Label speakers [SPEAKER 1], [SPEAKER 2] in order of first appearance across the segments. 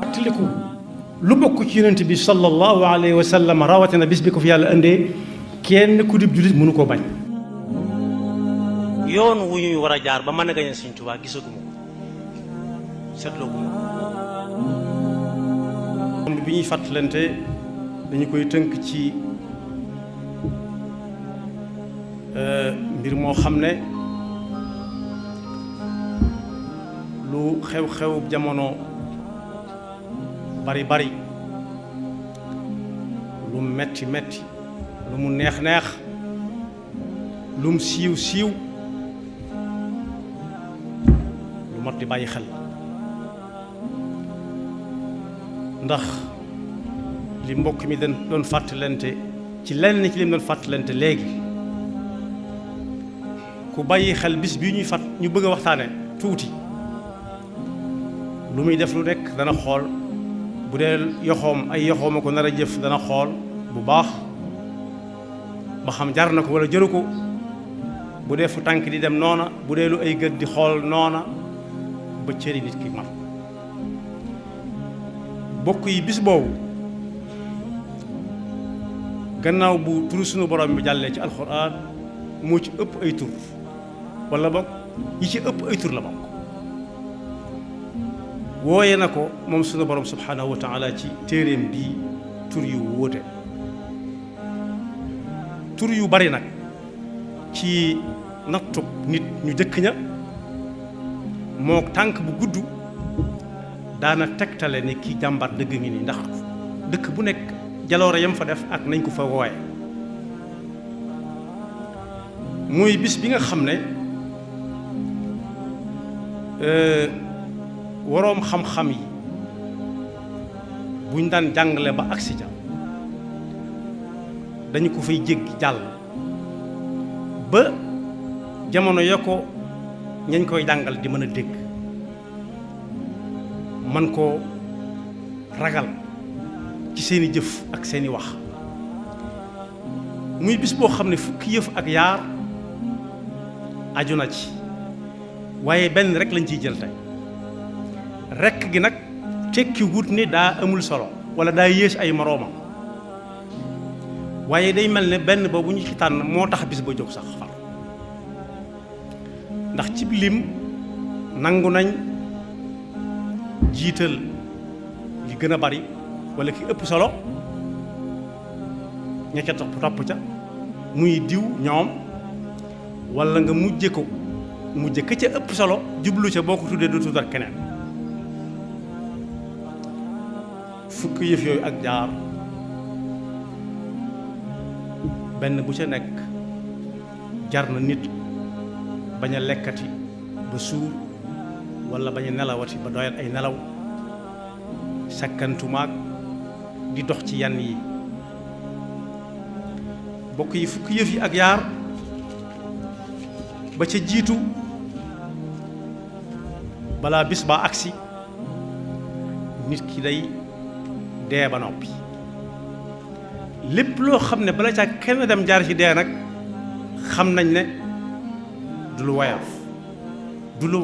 [SPEAKER 1] fàttaliku lu bokk ci yonent bi sallallahu alayhi wa sallam rawatina bis bi ko fi yàlla indee kenn ku dib jullit mënu koo bañ.
[SPEAKER 2] yoon wu ñuy war a jaar ba mën a gañe Sëñ Tuubaa gisaguma ko seetlooguma ko.
[SPEAKER 1] bi ñuy fàttalante dañu koy tënk ci mbir moo xam ne lu xew-xew jamono bari bari lu metti metti lu mu neex neex lu mu siiw siiw lu mat di bàyyi xel ndax li mbokk mi doon fàttalante ci lenn ci li mu doon fàttalante léegi ku bàyyi xel bis bii ñu bëgg a waxtaane tuuti lu muy def lu nekk dana xool bu dee yoxoom ay yoxooma ko nar a jëf dana xool bu baax ba xam jar na ko wala jëru ko bu dee fu tànk di dem noona bu dee lu ay gët di xool noona ba cëri nit ki man bokk yi bis boobu gannaaw bu turu sunu borom bi jàllee ci alxuraan moo ci ëpp ay tur wala bokk yi ci ëpp ay tur la bokk wooye na ko moom sunu borom subhanahu wa taala ci téeréem bii tur yu wóote tur yu bari nag ci nattub nit ñu jëkk ña moo tànk bu gudd daana tegtale ni kii jàmbar dëgg ngi nii ndax dëkk bu nekk jaloore yam fa def ak nañ ko fa wooye muy bis bi nga xam ne waroom xam-xam yi buñ daan jàngale ba agsi ja dañu ko fay jéggi jàll ba jamono ya ko ñañ koy jàngal di mën a dégg man koo ragal ci seeni jëf ak seeni wax muy bis boo xam ne fukki yëf ak yaar aju na ci waaye benn rek lañ ciy jël tey rekk gi nag tekki wut ni daa amul solo wala daa yées ay moroomam waaye day mel ne benn boobu ñu ci tànn moo tax bis ba jóg sax far ndax ci lim nangu nañ jiital li gën a bari wala ki ëpp solo ña ca topp ca muy diw ñoom wala nga mujje ka ca ëpp solo jublu ca boo ko tuddee du tuddal keneen fukk yëf yooyu ak jaar benn bu ca nekk jar na nit bañ a lekkati ba suur wala bañ a nelawati ba doyal ay nelaw sakkantumaag di dox ci yan yi bokk yi fukk yëf yi ak yaar ba ca jiitu balaa bis baa agsi nit ki day dee ba noppi lépp loo xam ne bala caa kenn dem jaar ci dee nag xam nañ ne du lu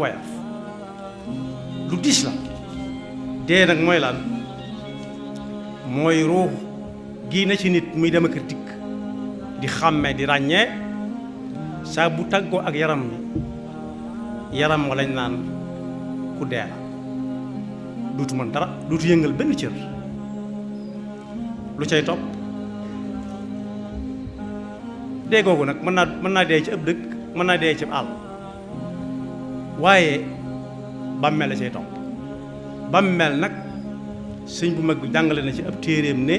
[SPEAKER 1] woyof lu diis la dee nag mooy lan mooy ruux gii na ci nit muy dem ak dikk di xàmmee di ràññee saa bu tàggoo ak yaram bi yaram wa lañ naan ku dee la duutu mën dara duutu yëngal benn cër lu cay topp dee googu nag mën naa dee ci ëpp dëkk mën naa dee ci àll waaye bàmmeel la cay topp bàmmeel nag sëñ bu mag bi jàngale na ci ab téeréem ne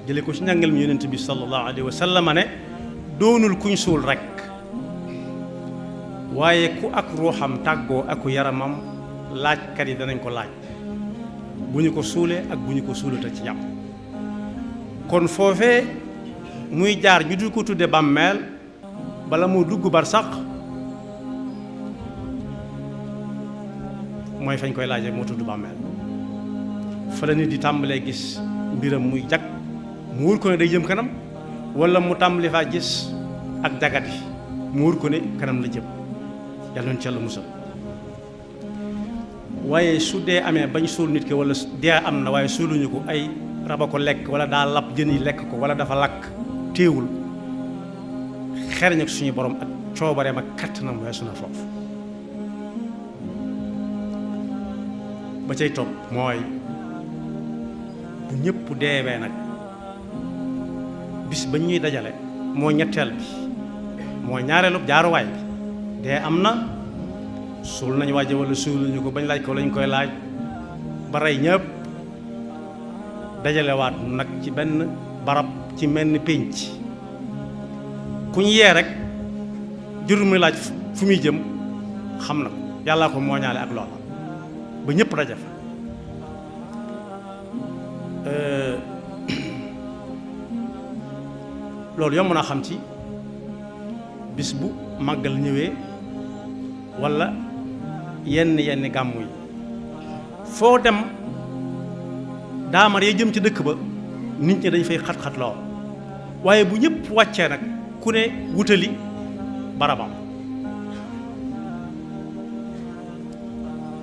[SPEAKER 1] jële ko ci njàngal mi yonent bi sallallahu alayhi wa sallam ne doonul kuñ suul rekk waaye ku ak ruuxam tàggoo aku yaramam laajkat yi danañ ko laaj bu ñu ko suulee ak bu ñu ko suulata ci jàmm kon foofee muy jaar ñu du ko tudde bàmmeel bala moo dugg bar sax mooy fañ koy laajee moo tudd bàmmeel fa la nit di tàmbalee gis mbiram muy jag mu wóor ko ne day jëm kanam wala mu tàmbali faa gis ak jagati mu wóor ko ne kanam la jëm yàlla nañu ci Yàlla musal waaye su dee amee bañ suul nit ki wala dee am na waaye suuluñu ko ay raba ko lekk wala daa lab jën yi lekk ko wala dafa lakk téewul xereñ ak suñu borom ak coobareem ak kattanam weesu na foofu. ba cay topp mooy bu ñëpp deewee nag bis ba ñuy dajale moo ñetteel bi mooy ñaareelu jaaruwaay bi dee am na suul nañu waaje wala suuluñu ko bañ laaj ko lañ koy laaj ba rey ñëpp dajalewaat nag ci benn barab ci menn pénc ku ñu yee rek jurul muy laaj fu muy jëm xam na ko yàllaa ko mooñaale ak loola ba ñëpp daje fa loolu yomb naa xam ci bis bu màggal ñëwee walla yenn gàmmu yi foo dem daamar ya jëm ci dëkk ba nit ñi dañ fay xat-xat lool waaye bu ñëpp wàccee nag ku ne wutali barabam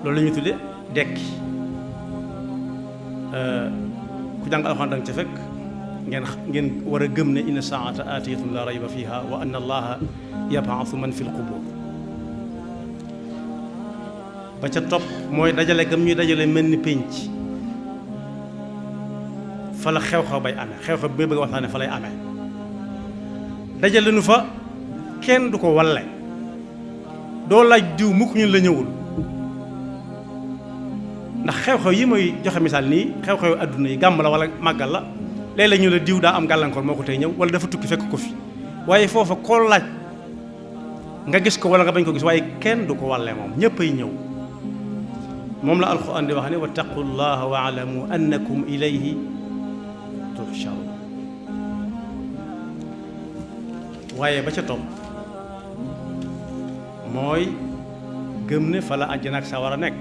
[SPEAKER 1] loolu la ñuy tudde dekki ku jàng alxuraan danga ca fekk ngeen war a gëm ne inna saata aatiyatun la rayba fiha wa anna allaha yab'athu man fi lqubur ba ca topp mooy dajale gëm ñuy dajale mel ni pénc fa la xew-xew bay amee xew-xew bi bëgg a waxtaane fa lay amee dajale nu fa kenn du ko walle doo laaj diw mukk ñun la ñëwul ndax xew-xew yi mooy joxe misaal nii xew-xew adduna yi gàmm la wala màggal la léeg-léeg ñu la diw daa am gàllankoor moo ko tey ñëw wala dafa tukki fekk ko fi waaye foofa koo laaj nga gis ko wala nga bañ ko gis waaye kenn du ko walle moom ñëpp ay ñëw moom la alxuraan di wax ne wattaqullaha wa alamu annakum ilayhi tuhsharun waaye ba ca topp mooy gëm ne fa la àjjana ak sawara nekk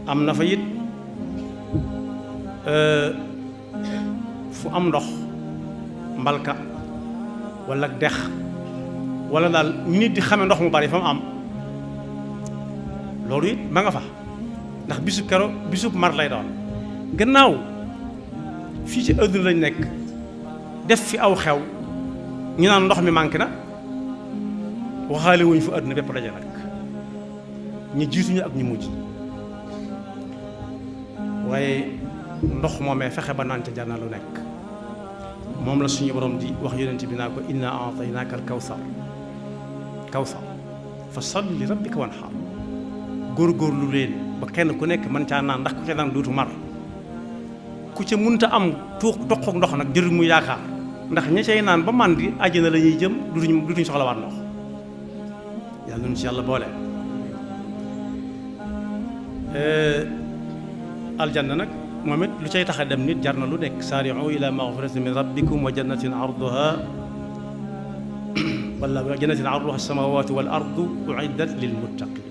[SPEAKER 1] am na fa it fu am ndox mbalka wala dex wala daal nit di xame ndox mu bari fa mu am loolu it ma nga fa ndax bisub mar lay doon gannaaw fii ci àdduna lañ nekk def fi aw xew ñu naan ndox mi manqué na waxaale wuñ fu àdduna bépp daje nag ñi jiituñu ak ñi mujj waaye ndox moomee fexe ba naan ca jar na lu nekk moom la suñu borom di wax yonent bi naa ko inna a'taynaaka al kawsar fa salli li rabbika wanhar góorgóorlu leen ba kenn ku nekk mën caa naan ndax ku ca naan duutu mar ku ca munta am toq ndox nag jërul mu yaakaar ndax ña cay naan ba màndi àjjana la ñuy jëm dutuñ soxlawaat ndox yàlla nañu ci yàlla boole. aljanna nag moom it lu cay tax a dem nit jar na lu nekk saari'u ila maghfiratin min rabbikum wa jannatin arduha wala jannatin arduha as-samawatu wal ardu u'iddat lil muttaqin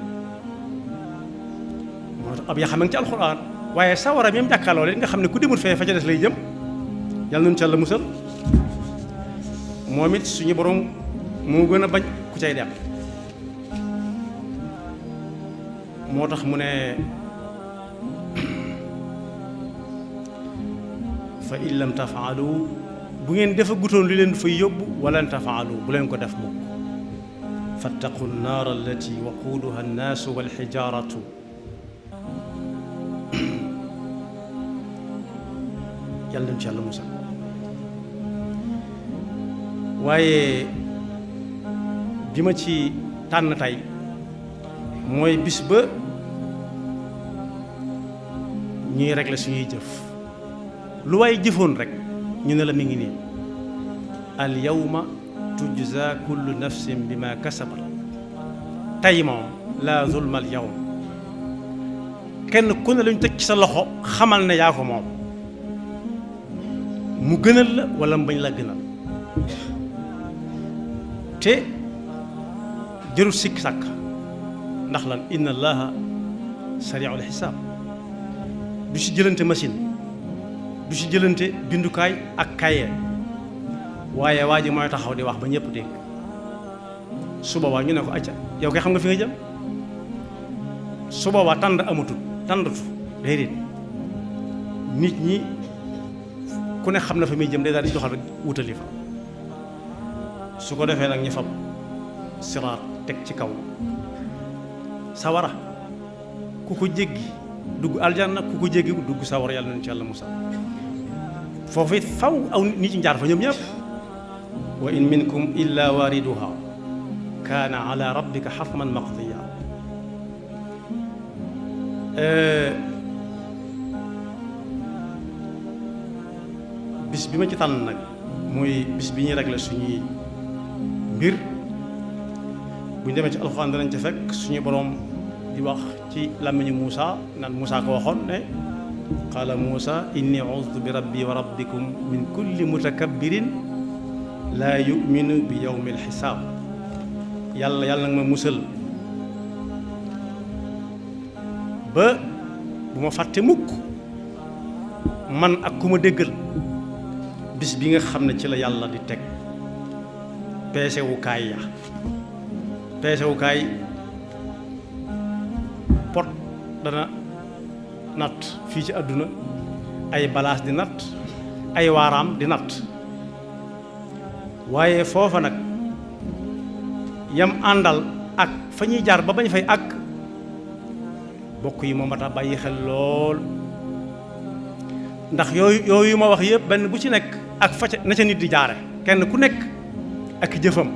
[SPEAKER 1] moo tax ab yaa xam nga ci alxuraan waaye sawara mi mu jàkkaarloo nga xam ne ku demul fee fa ca des lay jëm yàlla nañu ci yàlla musal moom it suñu borom moo gën a bañ ku cay dem moo tax mu ne fa in lam tafaalu bu ngeen defa gutoon li leen fay yóbbu walan tafaalu bu leen ko def mukk fattaqu nnaar allati waquuduha annaasu walxijaaratu yàlla nañ ci yàlla musal waaye bi ma ci tànn tey mooy bis ba ñuy régler suñuy jëf lu waay jëfoon rek ñu ne la mi ngi nii al yawma tujza kullu nafsin bima kasabat tey moom laa zulma al yawm kenn ku ne lañu teg ci sa loxo xamal ne yaa ko moom mu gënal la wala mu bañ la gënal te jërul sikk sàkk ndax lan inna allaha sari'ul xisaab du ci jëlante machine du ci jëlante bindukaay ak kaye waaye waa ji mooy taxaw di wax ba ñëpp dégg su boobaa ñu ne ko acca yow kay xam nga fi nga jëm su boobaa tànd amatul tàndatu déedéet nit ñi ku ne xam na fa muy jëm day daal di doxal rek wutali fa su ko defee nag ñu fab siraat teg ci kaw sawara ku ko jéggi dugg aljanna ku ko jéggi dugg sawara yàlla nañu ci yàlla musal foofu it faw aw nit ñi jaar fa ñoom ñëpp wa in minkum illa waariduha kaana ala rabbika xatman maqdiya bis bi ma ci tànn nag mooy bis bi ñuy régler suñuy mbir bu ñu demee ci alxuraan danañ ci fekk suñu boroom di wax ci làmmiñu Muusa naan Muusa ko waxoon ne qaala Muusa inni uztu bi rabbi wa rabbikum min kulli mutakabbirin laa yuminu bi yawmi alxisaab yàlla nag ma musal ba bu ma fàtte mukk man ak ku ma déggal bis bi nga xam ne ci la yàlla di teg peesewukaay ya peesewukaay pot dana natt fii ci àdduna ay balaas di natt ay waaraam di natt waaye foofa nag yam àndal ak fa ñuy jaar ba bañ fay àgg bokk yi moo mat a bàyyi xel lool ndax yooyu ma wax yëpp benn bu ci nekk ak fa ca na ca nit di jaare kenn ku nekk ak jëfam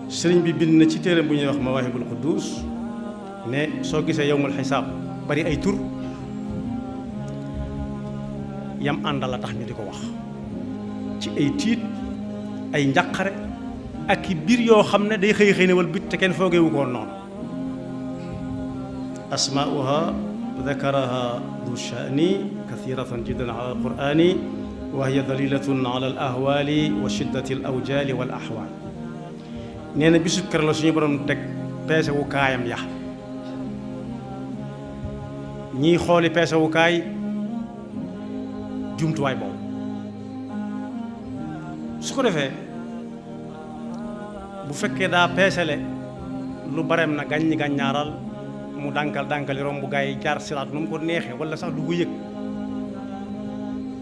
[SPEAKER 1] sëriñ bi bind na ci téere bu ñuy wax Mawaahibul Quddus ne soo gisee yawmul xisaab bari ay tur yam àndal la tax ñu di ko wax ci ay tiit ay njàqare ak i biir yoo xam ne day xëy ne wal bit te kenn foogeewu ko woon noonu asmaa'uha dakaraha du sha'ni kathiratan jiddan ala alqur'ani wa hiya dalilatun ala al ahwali wa shiddati al awjali wal ahwal nee na bisu kër la suñu borom teg peese wu kaayam ya ñiy xooli peese wu kaay jumtuwaay boobu su ko defee bu fekkee daa peesele lu bareem na gàññi gàññaaral mu dànkali romb gaa yi jaar siraat nu mu ko neexee wala sax du ko yëg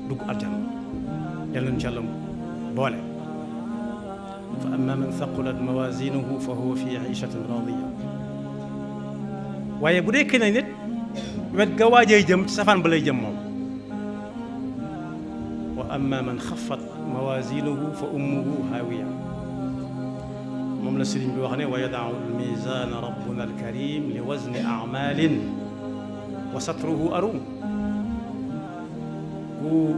[SPEAKER 1] dugg aljanna yàlla na ci yàlla boole fa amma man thaqulat mawazinuhu fa huwa fi ishatin radiya waaye bu dee kenn nit wet ga waajay jëm ci safaan ba lay jëm moom wa amma man xafat mawazinuhu fa ummuhu hawiya moom la sëriñ bi wax ne wa yadau almizana rabbuna alkarim li wazni amalin wa satruhu arum bu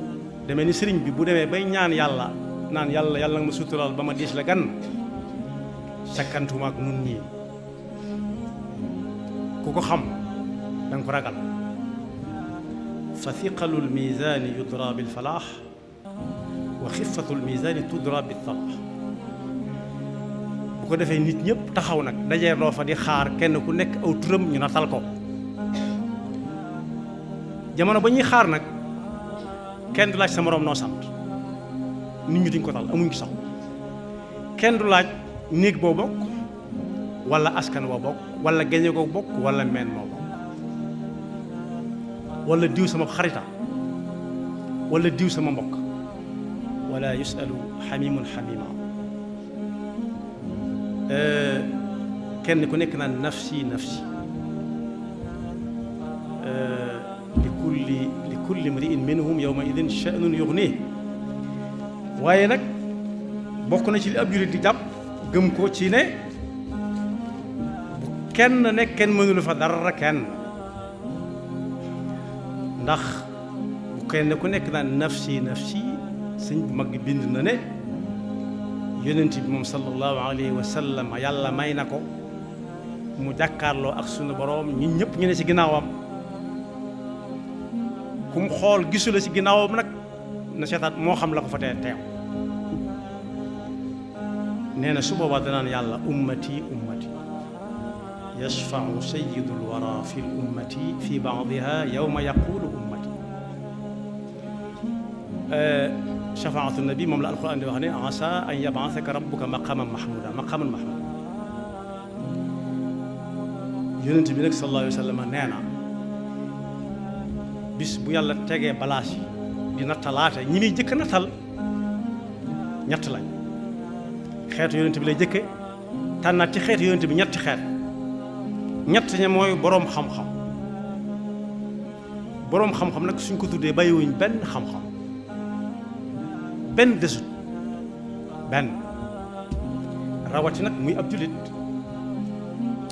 [SPEAKER 1] demee ni sëriñ bi bu demee bay ñaan yàlla naan yàlla nga ma suturaal ba ma diis la gan sakkantuma ak nun ñii ku ko xam da nga ko ragal fa thiqalu almizani yudra bilfalaax wa xifatu almizani tudra biltalaax bu ko defee nit ñëpp taxaw nag dajee loo fa di xaar kenn ku nekk aw turam ñu natal ko jamono ba ñuy xaar nag kenn du laaj sa moroom noo sant nit ñi duñ ko tal amuñ ko sax kenn du laaj néeg boo bokk wala askan woo bokk wala geñe ko bokk wala meen moo bokk wala diw sama xarita wala diw sama mbokk wala yusalu xamimun xamima kenn ku nekk naan nafsi nafsi li kulli mri'in minhum yawma idin sha'nun yughnih waaye nag bokk na ci li ab jullit di jàpp gëm ko ci ne bu kenn ne kenn mënulu fa dara kenn ndax bu kenn ku nekk naan nafsi nafsi sëñ bu mag bind na ne yonent bi moom sallallahu alayhi wa sallam yàlla may na ko mu jàkkaarloo ak sunu boroom ñun ñëpp ñu ne ci ginnaawam ku mu xool gisu la ci ginnaawam nag na seetaat moo xam la ko fa teew nee na su boobaa danaan yàlla ummati ummati yashfau sayyidul wara fi l ummati fi baadiha yawma yaqulu ummati shafaatu nabi moom la alquran di wax ne asa an yabaasaka rabbuka maqaman mahmuda yonent bi nag sallallahu alayhi wa sallam nee na bis bu yàlla tegee balaas yi di nattalaate ñi muy jëkk nattal ñett lañ xeetu yonent bi lay jëkke tànnaat ci xeetu yonent bi ñetti xeet ñett ña mooy boroom xam-xam boroom xam-xam nag suñ ko tuddee bàyyiwuñ benn xam-xam benn desut benn rawati nag muy ab jullit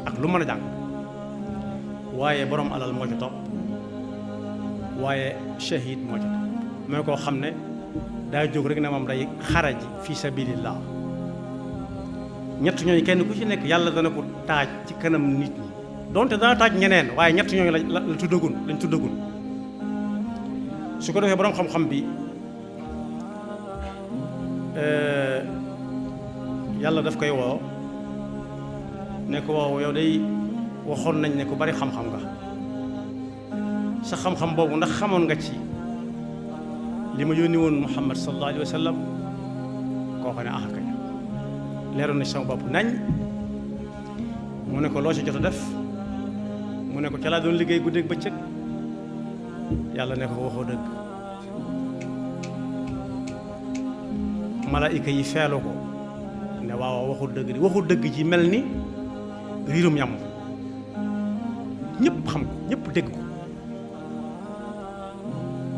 [SPEAKER 1] ak lu mën a jàng waaye boroom alal moo ca topp waaye shahid moo ca topp mooy koo xam ne daa jóg rek ne moom day xaraji fi sabilillah ñett ñooñu kenn ku ci nekk yàlla dana ko taaj ci kanam nit ñi donte dana taaj ñeneen waaye ñett ñooñu lañ tuddagun su ko defee boroom xam-xam bi yàlla daf koy woo ne ko waaw yow day waxoon nañ ne ku bari xam-xam nga sa xam-xam boobu ndax xamoon nga ci li ma yónni woon Muhammad sallallahu alayhi wa sallam kooku ne ah kay leeroon na ci sama bopp nañ mu ne ko loo ci jot a def mu ne ko ca laa doon liggéey guddeeg bëccëg yàlla ne ko waxoo dëgg malaayika yi feelu ko ne waaw waxul dëgg di waxul dëgg ji mel ni riirum ñam ñëpp xam ko ñëpp dégg ko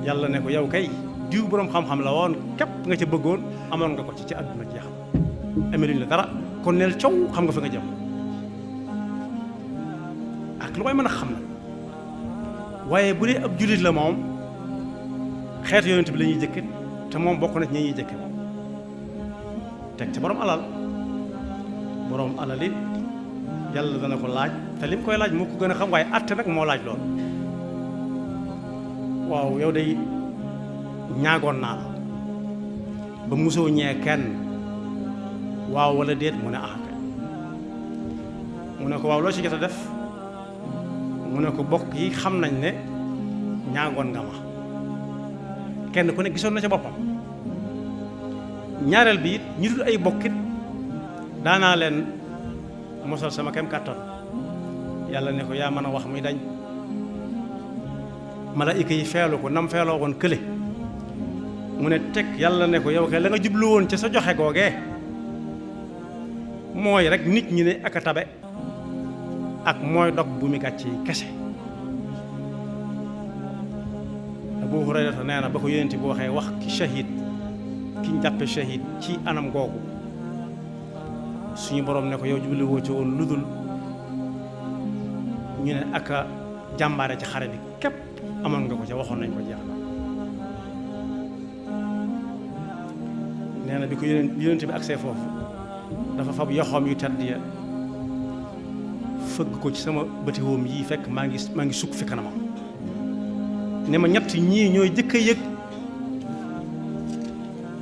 [SPEAKER 1] yàlla ne ko yow kay diw boroom xam-xam la woon képp nga ca bëggoon amoon nga ko ci àdduna jeexam ameluñ la dara kon neel coow xam nga fi nga jëm ak lu koy mën a xam na waaye bu dee ab jullit la moom xeetu yonent bi la ñuy jëkke te moom bokk na ci ñi ñuy jëkke moom teg ca boroom alal it yàlla dana ko laaj te lim koy laaj moo ko gën a xam waaye àtte nag moo laaj lool waaw yow day ñaagoon naa la ba musoo ñee kenn waaw walla déet mu ne ah kay mu ne ko waaw loo ci jot a def mu ne ko bokk yi xam nañ ne ñaagoon nga ma kenn ku ne gisoon na ca boppam ñaareel bi it ñu dul ay bokkit daanaa leen mosal sama kem kàttan yàlla ne ko yaa mën a wax muy dañ malaayika yi feelu ko nam feeloo woon kële mu ne teg yàlla ne ko yow kay la nga jublu woon ca sa joxe googee mooy rek nit ñi ne ak a tabe ak mooy dog bu mi gàcce yi kese Abu Hurayrata nee na ba ko yonent bi waxee wax ki shahid ki ñu jàppe shahid ci anam googu suñu borom ne ko yow jublu woo ci woon lu dul ñu ne ak a jàmbaare ci xare bi képp amoon nga ko ca waxoon nañ ko jeex na nee na bi ko yonent bi agsee foofu dafa fab yoxoom yu tedd ya fëgg ko ci sama bëti woom yii fekk maa ngi sukk fi kanamam ne ma ñett ñii ñooy jëkk a yëg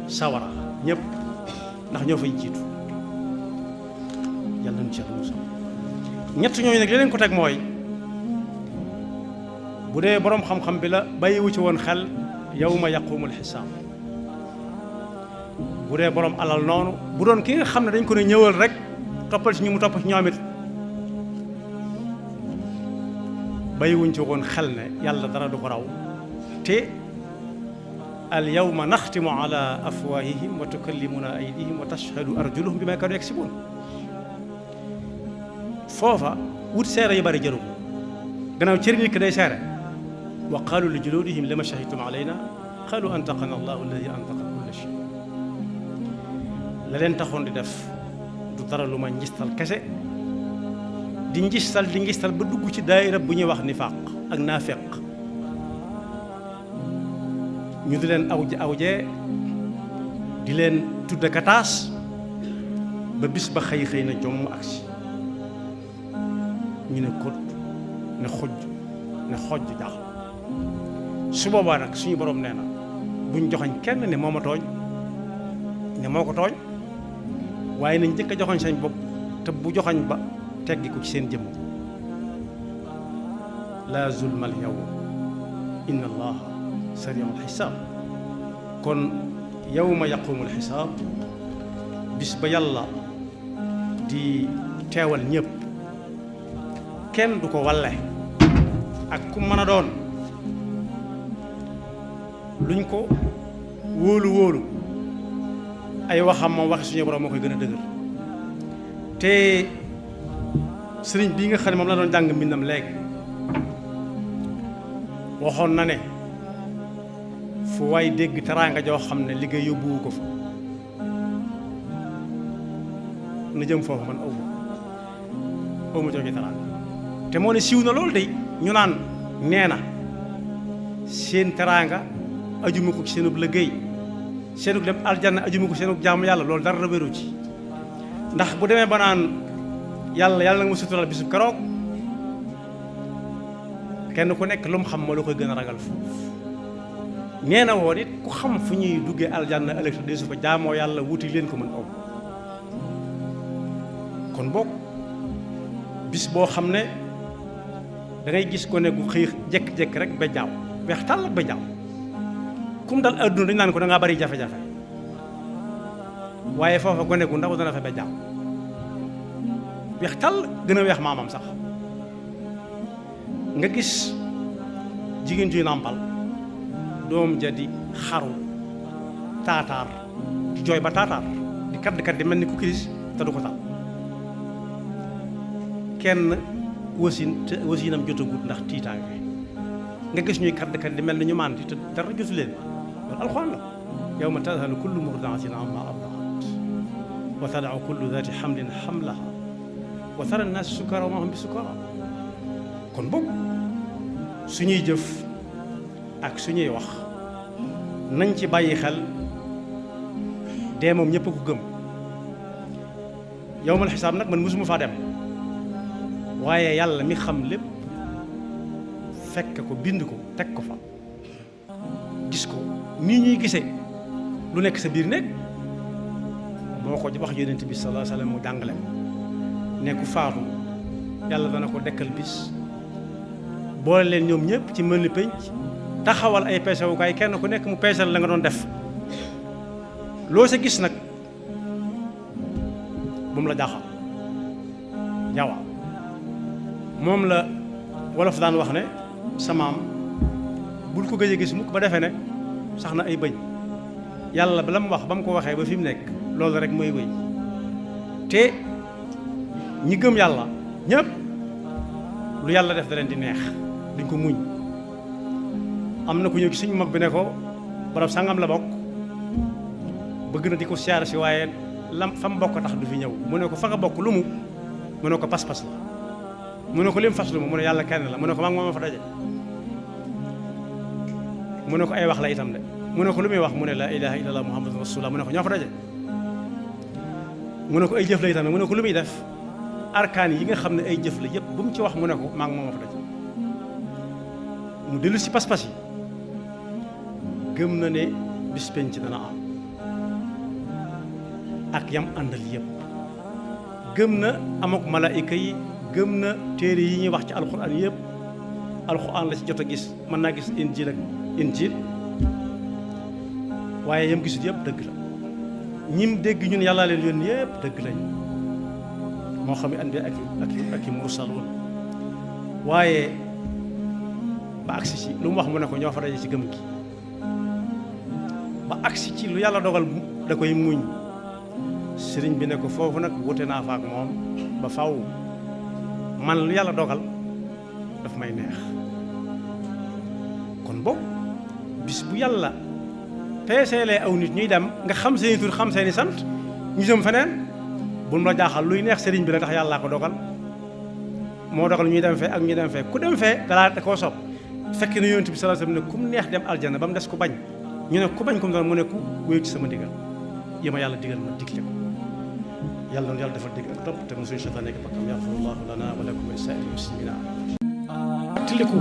[SPEAKER 1] sawara ñëpp ndax ñoo fay jiitu yàlla nañu ci yàlla musal ñett ñooñu nag li leen ko teg mooy bu dee boroom xam-xam bi la bàyyiwu ci woon xel yawma yaqumul xisaab bu dee boroom alal noonu bu doon ki nga xam ne dañ ko ne ñëwal rek toppal ci ñu mu topp ci ñoom it bàyyiwuñ ci woon xel ne yàlla dara du ko raw te al yawma naxtimu ala afwahihim wa tukallimuna aydihim wa tashhadu arjuluhum bima kaanu yaksibuun foofa wut seere yu bari jëru ko gannaaw cër nit ki day seere wa qaalu li juluudihim lima shahidtum alayna qaalu antaqana allahu alladi antaqa kulla shay la leen taxoon di def du dara lu ma njistal kese di ngistal ba dugg ci daayira bu ñuy wax nifaaq ak naafeq ñu di leen awjee di leen tudde kataas ba bis ba xëy na jomm agsi ñu ne kot ne xojj jaaxal su boobaa nag suñu borom nee na buñ joxañ kenn ne moo ma tooñ ne moo ko tooñ waaye nañ njëkk a joxañ sañ bopp te bu joxañ ba teggi ko ci seen jëmm la zulma al yawm inna allaha sari'ul xisaab kon yawma yaqumul xisaab bis ba yàlla di teewal ñëpp kenn du ko walle ak ku mën a doon luñ ko wóolu wóolu ay waxam moom waxi suñu borom moo koy gën a dëgër te sëriñ bii nga xam ne moom la doon jàng mbindam léegi waxoon na ne fu waay dégg teraanga joo xam ne liggéey yóbbuwu ko fa na jëm foofu man aw ma jóge teraanga te moo ne siiw na loolu de ñu naan nee na seen teraanga ajuma ko ci seenub liggéey seenug dem aljanna ajuma ko seenug jaamu yàlla loolu dara wéru ci ndax bu demee ba naan yàlla nga ma sutural bisub keroog kenn ku nekk lu mu xam moo la koy gën a ragal foofu nee na woon it ku xam fu ñuy duggee aljanna ëllëg te deesu fa jaamoo yàlla wuti leen ko mën aw kon boog bis boo xam ne da ngay gis ko ne gu xëy jekk-jekk rek ba jaaw weex tàll ak ba jaaw kum dal adduna dañu naan ko da ngaa bari jafe-jafe waaye foofa gone gu ndaw dana fa ba jaaw weex tàll gën a weex maamam sax nga gis jigéen juy nàmpal doom ja di xaru taataar di jooy ba taataar di kat di mel ni ku kiris te du ko tal kenn wasinam jotagut ndax tiitaange nga gis ñuy kat di mel ni ñu màndi te dara jotu leen loolu alxuraan la yawma tadhalu kullu murdi'atin amma arda'at wa tada'u kullu dhati hamlin hamlaha wa tara an-naasa sukara wa ma hum bi sukara kon boog suñuy jëf ak suñuy wax nañ ci bàyyi xel dee moom ñëpp a ko gëm yawmal xisaab nag man mosuma faa dem waaye yàlla mi xam lépp fekk ko bind ko teg ko fa gis ko nii ñuy gisee lu nekk sa biir nekk moo ko wax yonent bi sallallahu alayhi wa sallam mu jàngale ne ku faatu yàlla dana ko dekkal bis boole leen ñoom ñëpp ci mën ni penc taxawal ay peesewukaay kenn ku nekk mu peesal la nga doon def loo sa gis nag bu mu la jaaxal yawa moom la wolof daan wax ne sa maam bul ko gëj a gis mukk ba defee ne sax na ay bëñ yàlla ba la mu wax ba mu ko waxee ba fi mu nekk loolu rek mooy wéy te ñi gëm yàlla ñëpp lu yàlla def da leen di neex duñ ko muñ am na ku ñëw ci suñu mag bi ne ko barab sangam la bokk bëgg na di ko siyaare si waaye lam fa mu bokk tax du fi ñëw mu ne ko fa nga bokk lu mu ne ko pas-pas la mu ne ko lim fas lu mu ne yàlla kenn la mu ne ko maa ngi moom fa daje mu ne ko ay wax la itam de mu ne ko lu muy wax mu ne la ilaha illallah muhammadun rasulullah mu ne ko ñoo fa daje mu ne ko ay jëf la itam mu ne ko lu muy def arkaan yi nga xam ne ay jëf la yëpp bu mu ci wax mu ne ko maa ngi moom fa daje mu dellu si pas-pas yi gëm na ne bis penc dana am ak yam àndal yëpp gëm na amok malaayika yi gëm na téere yi ñuy wax ci alxuraan yëpp alxuraan la ci jot a gis mën naa gis injil ak injil waaye yam gisut yëpp dëgg la ñim dégg ñun yàllaa leen yoon yëpp dëgg lañ moo xam ne anbiya ak i mursaloon waaye ba agsi ci lu mu wax mu ne ko ñoo fa daje ci gëm gi ba agsi ci lu yàlla dogal da koy muñ sëriñ bi ne ko foofu nag wute naa fa ak moom ba faw man lu yàlla dogal daf may neex kon boog bis bu yàlla peeseelee aw nit ñuy dem nga xam seeni tur xam seeni sant ñu jëm feneen bu mu la jaaxal luy neex sëriñ bi la tax yàllaa ko dogal moo dogal ñuy dem fee ak ñu dem fee ku dem fee dalaa da koo sopp fekk na yonent bi sallallahu alayhi wasallam ne ku mu neex dem aljanna ba mu des ku bañ ñu ne ku bañ ko mu doon mu ne ku wéyu ci sama digal yi ma yàlla digal ma digle ko yàlla noonu yàlla dafa dégg ak topp te mosuñu seytaan nekk bakkam yaxfirullahu lana wa lakum wa li saa'iril muslimina tiliku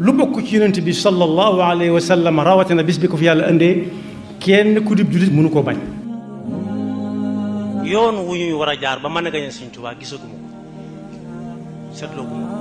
[SPEAKER 1] lu bokk ci yonent bi sallallahu alayhi wa sallam rawatina bis bi ko fi yàlla indee kenn ku dib jullit mënu koo bañ
[SPEAKER 2] yoon wu ñuy war a jaar ba mën a gañe Sëñ Tuubaa gisaguma ko seetloo guma ko